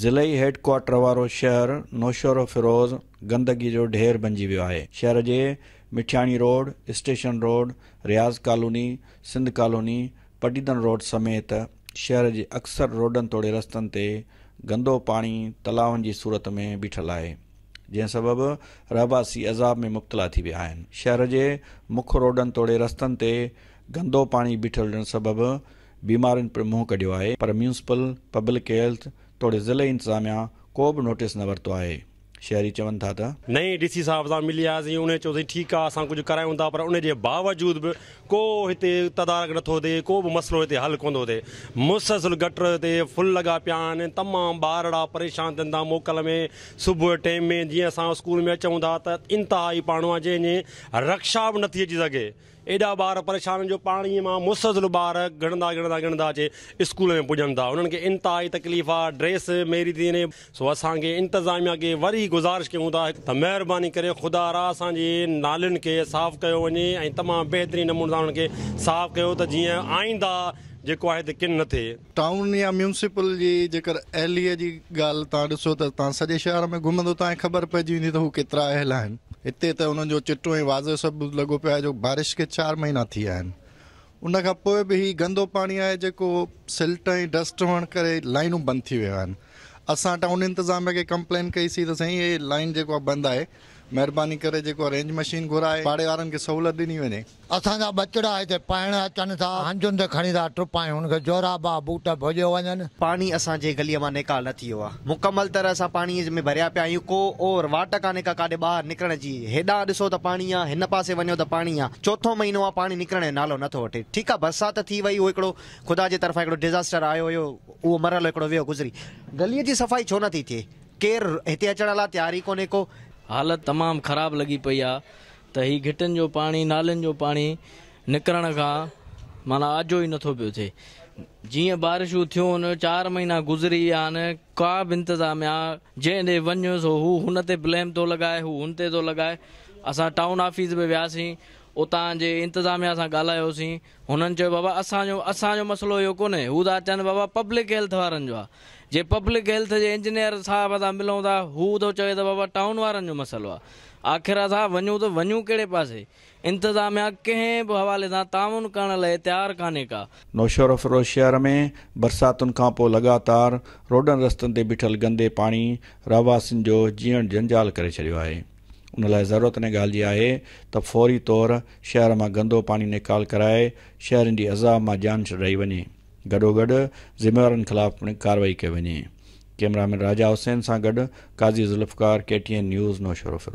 ضلعي head quarter وارو شهر نوشهروفيروز گندگي جو ڍير بنجي ويو آهي. شهر جي Mithiani road, station road, Riaz colony, Sindh colony, Padidan road سميت شهر جي اڪثر روڊن توڙي رستن تي گندو پاڻي تلائن جي صورت ۾ بيٺل آهي، جنهن سبب رهواسي عذاب ۾ مبتلا ٿي ويا آهن. شهر جي مک روڊن توڙي رستن تي گندو پاڻي بيٺل هجڻ سبب بيمارين پڻ منهن ڪڍيو آهي پر ميونسپل، پبلڪ هيلٿ توڙي ضلعي انتظاميا ڪو به نوٽيس نه ورتو آهي. شهري چون ٿا ته. نئين ڊي سي صاحب سان ملي آياسين انهي چيو سائين ٺيڪ آ اسان ڪجهه ڪرايون ٿا پر ان جي باوجود به ڪو هتي تدارڪ نٿو ٿئي ڪو به مسئلو هتي حل ڪونه ٿو ٿئي مسلسل گٽر تي فل لڳا پيا آهن تمام ٻارڙا پريشان ٿين ٿا موڪل ۾ صبح جو ٽيم ۾ جيئن اسان اسڪول ۾ اچون ٿا ته انتهائي پاڻو آ جنهن جي رڪشا به نٿي اچي سگهي ايڏا ٻار پريشان جو پاڻي مان مسلسل ٻار گهڙندا گهڙندا گهڙندا اچي اسڪول ۾ پڄن ٿا انهن کي انتهائي تڪليف آ ڊريس ميري ٿي وڃي سو اسان کي انتظاميا کي وري گذارش ڪيون ٿا ته مهرباني ڪري خدا را اسان جي نالين کي صاف ڪيو وڃي ۽ تمام بهترين نموني سان انهن کي صاف ڪيو ته جيئن آئنده جيڪو آهي ته ڪن نه ٿئي. ٽائون يا ميونسپل جي جيڪر اهليء جي ڳالهه توهان ڏسو ته توهان سڄي شهر ۾ گهمندو توهان کي خبر پئجي ويندي ته هو ڪيترا اهل آهن. هتي ته انهن جو چٽو ۽ واضح ثبوت لڳو پيو آهي جو بارش کي چار مهينا ٿي ويا آهن ان کان پوء به هي گندو پاڻي آهي جيڪو سلٽ ۽ ڊسٽ هئڻ ڪري لائينون بند ٿي ويون آهن. اسان ٽائون انتظاميه کي ڪمپلين ڪئي سين ته سائين هي لائين جيڪو آهي بند آهي مهرباني ڪري جيڪو آهي رينج مشين گهرائي پاڙي وارن کي سهولت ڏني وڃي. اسان جا ٻچڙا هتي پائڻ اچن ٿا، هنجن تي کڻي ٿا ٽپائين، هن کي جورابا بوٽ ڀڄيو وڃن. پاڻي اسان جي گليء مان نيڪال نه ٿي ويو آ. مڪمل طرح سان پاڻيء ۾ ڀريا پيا آهيون. ڪو اور واٽ ڪانهي ڪا ڪاڏي ٻاهر نڪرڻ جي. هيڏانهن ڏسو ته پاڻي آ، هن پاسي وڃو ته پاڻي آ. چوٿون مهينو آ پاڻي نڪرڻ جو نالو نه ٿو وٺي. ٺيڪ آ برسات ٿي وئي اهو هڪڙو خدا جي طرفان هڪڙو ڊزاسٽر آيو هيو اهو مرحلو هڪڙو ويو گذري. گليء جي صفائي ڇو نه ٿي ٿئي؟ ڪير هتي اچڻ لاء تيار ئي ڪونهي ڪو. حالت تمام خراب لڳي پئي آ ته هي گهٽين جو پاڻي نالين جو پاڻي نڪرڻ کان معنيٰ آجو ئي نٿو پيو ٿئي جيئن بارشون ٿيون چار مهينا گذري ويا آهن ڪا به انتظاميا جنهن ڏي وڃ سو هو هن تي بليم ٿو لڳائي هو هن تي ٿو لڳائي اسان ٽائون آفيس به وياسين اتان جي انتظاميا سان ڳالهايوسين هنن چيو بابا اسان جو اسان جو مسئلو اهو ڪونهي هو ٿا چون بابا پبلڪ هيلٿ وارن جو آهي جي پبلڪ هيلٿ جي انجنيئر صاحب سان ملون ٿا هو ٿو چوي ته بابا ٽائون وارن جو مسئلو آهي آخر اسان وڃون ته وڃون ڪهڙي پاسي انتظاميا ڪنهن به حوالي سان تعاون ڪرڻ لئه تيار ڪانهي ڪا. نوشهروفيروز شهر ۾ برساتن کانپوء لڳاتار روڊن رستن تي بيٺل گندي پاڻي رهواسين جو جيئڻ جنجال ڪري ڇڏيو آهي. ان لاء ضرورت ان ڳالهه جي آهي ته فوري طور شهر مان گندو پاڻي نيڪال ڪرائي شهرين جي عذاب مان جان ڇڏائي وڃي گڏوگڏ ذميوارن خلاف پڻ ڪارروائي ڪئي وڃي. ڪئميرا مين راجا حسين سان گڏ Qazi Zulfiqar K T N news Naushahro Feroze.